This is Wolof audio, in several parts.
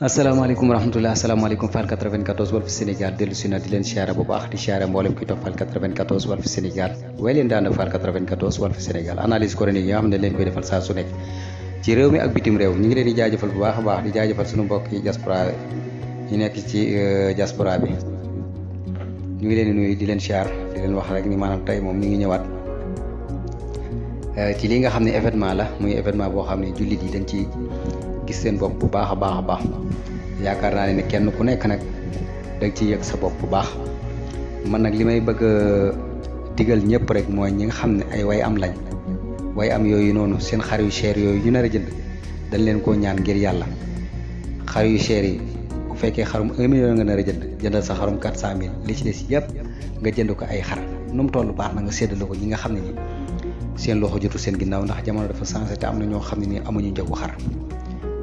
asalaamaaleykum wa rahmatulah asalaamaaleykum Fall 94 Walf Sénégal dellu si na di leen siyaare bu baax di siyaare mboolem ki topp Fall 94 Walf Sénégal way leen daan Fall 94 Walf Sénégal analyse chronique yi nga xam ne leen koy defal saa su nekk ci réew mi ak bitim réew ñu ngi leen di jaajëfal bu baax a baax di jaajëfal suñu mbokk yi diaspora yi nekk ci diaspora bi ñu ngi leen di nuyu di leen siyaar di leen wax rek ni maanaam tey moom ñu ngi ñëwaat ci li nga xam ne événement la muy événement boo xam ne jullit yi dañ ci gis seen bopp bu baax a baax a baax yaakaar naa ne kenn ku nekk nag da nga ciy yëg sa bopp bu baax man nag li may bëgg a digal ñëpp rek mooy ñi nga xam ne ay way am lañ way am yooyu noonu seen xar yu cher yooyu ñu nar a jënd dañ leen koo ñaan ngir yàlla xar yu cher yi bu fekkee xarum 1 million nga nar a jëndal sa xarum 400 000 li ci des yëpp nga jënd ko ay xar nu mu toll baax na nga séddale ko ñi nga xam ne ni seen loxo jotu seen ginnaaw ndax jamono dafa changé te am na ñoo xam ne ni amuñu njëgu xar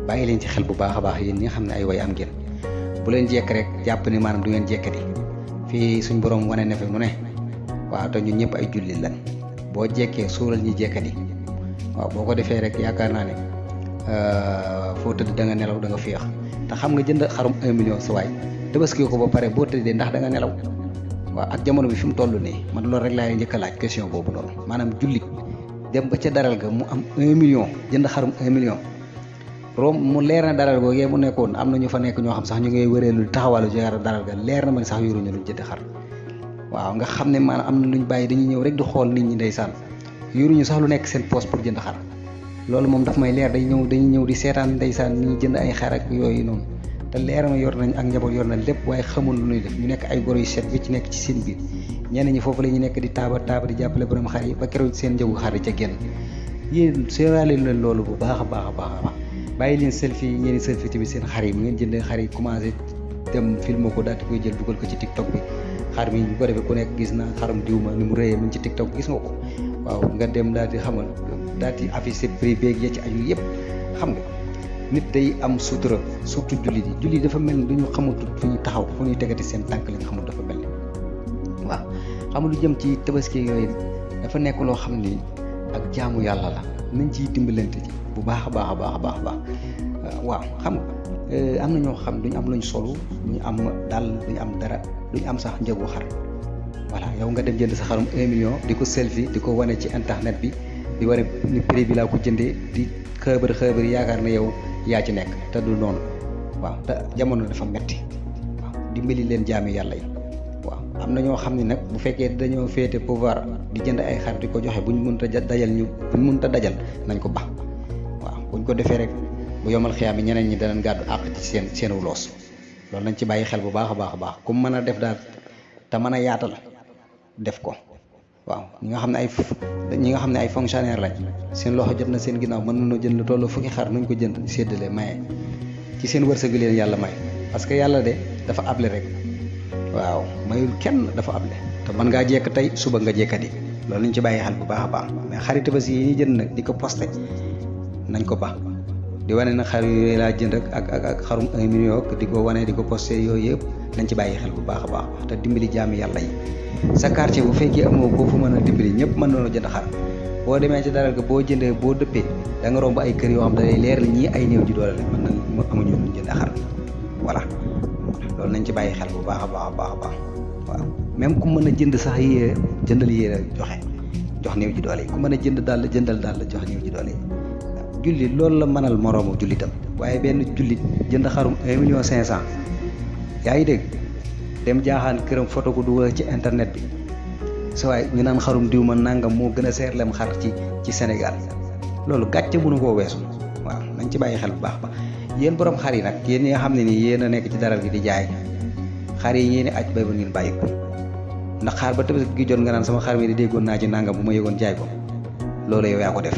bàyyi leen ci xel bu baax a baax yéen ñi nga xam ne ay way am ngeen bu leen jekk rek jàpp ni maanaam du ngeen jekkati fii suñ borom wane na fi mu ne waaw te ñun ñëpp ay jullit lañ boo jekkee suural ñi jekkati waaw boo ko defee rek yaakaar naa ne foo tëdd da nga nelaw da nga féex te xam nga jënd xarum 1 million sa waay tabaski ko ba pare boo tëddee ndax da nga nelaw waaw ak jamono bi fi mu toll nii man loolu rek laay njëkk a laaj question boobu noonu maanaam jullit dem ba ca daral ga mu am 1 million jënd xarum 1 million rom mu leer na daral googee mu nekkoon am na ñu fa nekk ñoo xam sax ñu ngay wëreelu taxawaalu ci daral ga leer na ma sax yoruñu luñ jënd xar waaw nga xam ne maanaam am na luñ bàyyi dañuy ñëw rek di xool nit ñi ndeysaan yoruñu sax lu nekk seen poche pour jënd xar loolu moom daf may leer dañuy ñëw di seetaan ndeysaan ñi jënd ay xar ak yooyu noonu te leer na yor nañ ak njaboot yor nañ lépp waaye xamul lu ñuy def ñu nekk ay goro yu set bi ci nekk ci seen biir ñenn ñi foofu la ñu nekk di taaba di jàppale borom xar yi ba keroog seen njëgu xar yi ca génn yéen seeraale leen loolu bu baax a baax a baax a baax bàyyi leen selfie ngeen di selfie tamit seen xar yi mu ngeen jëndee xar yi commencé dem film ko daal di koy jël dugal ko ci TikTok bi xar mi bu ko defee ku nekk gis na xarum diw ma ni mu rëyee mu ngi ci TikTok gis nga ko waaw nga dem daal di xamal daal di affiché prix beeg ya ci aju yëpp xam nga nit day am sutura surtout jullit yi jullit dafa mel ni duñu xamatul fu ñu taxaw fu ñuy tegati seen tànk lañ xamul dafa mel ni waaw xam lu jëm ci tabaski yooyu dafa nekk loo xam ni ak jaamu yàlla la nañ ciy dimbalante ci bu baax a baax a baax a baax a baax waaw xam nga am na ñoo xam duñu am luñ solu duñu am daal duñu am dara duñu am sax njëgu xar voilà yow nga dem jënd sa xarum 1 million di ko selfie di ko wane ci internet bi di wane ni prix bi laa ko jëndee di xëbër yaakaar na yow yaa ci nekk te du noonu waaw te jamono dafa metti waaw dimbali leen jaami yàlla yi waaw am na ñoo xam ne nag bu fekkee dañoo féete pouvoir di jënd ay xar di ko joxe buñ mënta dajal nañ ko baax waaw buñ ko defee rek bu yomal xiyaam yi ñeneen ñi danañ gàddu àq ci seen loos loolu nañ ci bàyyi xel bu baax a baax a baax ku mën a def daal te mën a yaatal def ko waaw ñi nga xam ne ay fonctionnaire lañ seen loxo jot na seen ginnaaw mën nañoo jënd lu toll fukki xar nuñ ko jënd séddale maye ci seen wërsëg leen yàlla may parce que yàlla de dafa able rek waaw mayul kenn dafa able te mën ngaa jekk tey suba nga jekkati loolu nañ ci bàyyi xel bu baax a baax mais xari tabaski yi ñuy jënd nag di ko posté nañ ko baax di wane na xar yooyu laa jënd ak xarum 1 million di ko wane di ko posté yooyu yëpp nañ ci bàyyi xel bu baax a baax te dimbali jaami yàlla yi sa quartier bu fekkee amoo koo fu mën a dimbali ñëpp mën nañoo jënd xar boo demee ci daral ga boo jëndee boo dëppee da nga romb ay kër yoo xam da lay leer la ñii ay néew ji doole la mën na amuñu luñ jënd xar voilà loolu nañ ci bàyyi xel bu baax a baax a baax a baax waaw même ku mën a jënd sax yére jëndal yére jox néew ji doole yi ku mën a jënd daal jëndal daal jox néew ji doole yi jullit loolu la mënal moroomu jullitam waaye benn jullit jënd xarum 1 million 500 yaa ngi dégg dem jaaxaan këram photo ko dugal ci internet bi sa waay ñu naan xarum diw ma nangam moo gën a seer lem xar ci Sénégal loolu gàcce mënu koo weesu waaw nañ ci bàyyi xel bu baax ba yéen borom xar yi nag yéen ñi nga xam ne nii yéen a nekk ci daral gi di jaay xar yi ngeen di aj bay ba ngeen bàyyi ko ndax xaar ba tabaski gi jot nga naan sama xar mi di déggoon naa ci nangam bu ma yëgoon jaay ko loolu yow yaa ko def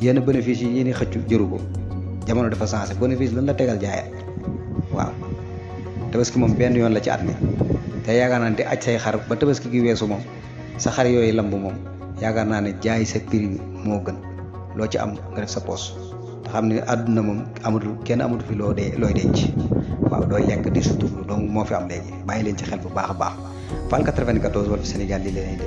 yenn bénéfice yi yéen i xëccu jëru ko jamono dafa changé bénéfice lan la tegal jaayat waaw tabaski moom benn yoon la ci at mi te yaakaar naa ne di aj say xar ba tabaski gi weesu moom sa xar yooyu lamb moom yaakaar naa ne jaay sa prix moo gën loo ci am nga def sa poos te xam ne àdduna moom kenn amatu fi looy denc waaw dooy lekk di suturlu donc moo fi am léegi bàyyi leen ci xel bu baax a baax Fall 94 Walf Sénégal li leen